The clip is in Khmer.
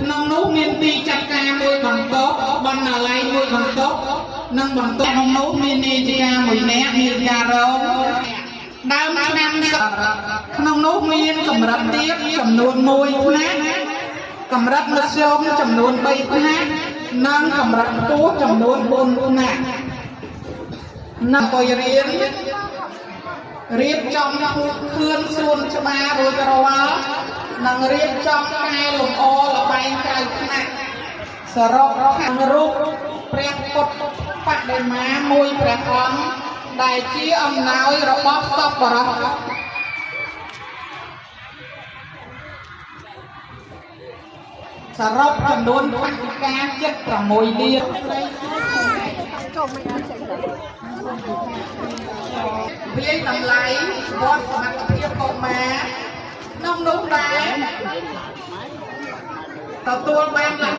ក្នុងនោះមានទីចាត់ការមួយបន្ទប់បណ្ណាល័យមួយបន្ទប់និងបន្ទប់ក្នុងនោះមាននាយិកាមួយនាក់នាយិការងដើមឆ្នាំក្នុងនោះមានកម្រិតទាបចំនួន1ថ្នាក់កម្រិតមធ្យមចំនួន3ថ្នាក់និងកម្រិតខ្ពស់ចំនួន4ថ្នាក់និងអង្គុយរៀនរៀបចំខឿនសួនច្បាររួចរាល់និងរៀបចំកែលម្អលបែងក្រៅថ្នាក់សរុបខាងរូបព្រះពុទ្ធបដិមាមួយព្រះអង្គដែលជាអំណោយរបស់សប្បុរសសរុបចំនួនថវិកាជិត6លានវាយតម្លៃវត្តសមត្ថភាពកុមារក្នុងនោះដែរទទួលបាន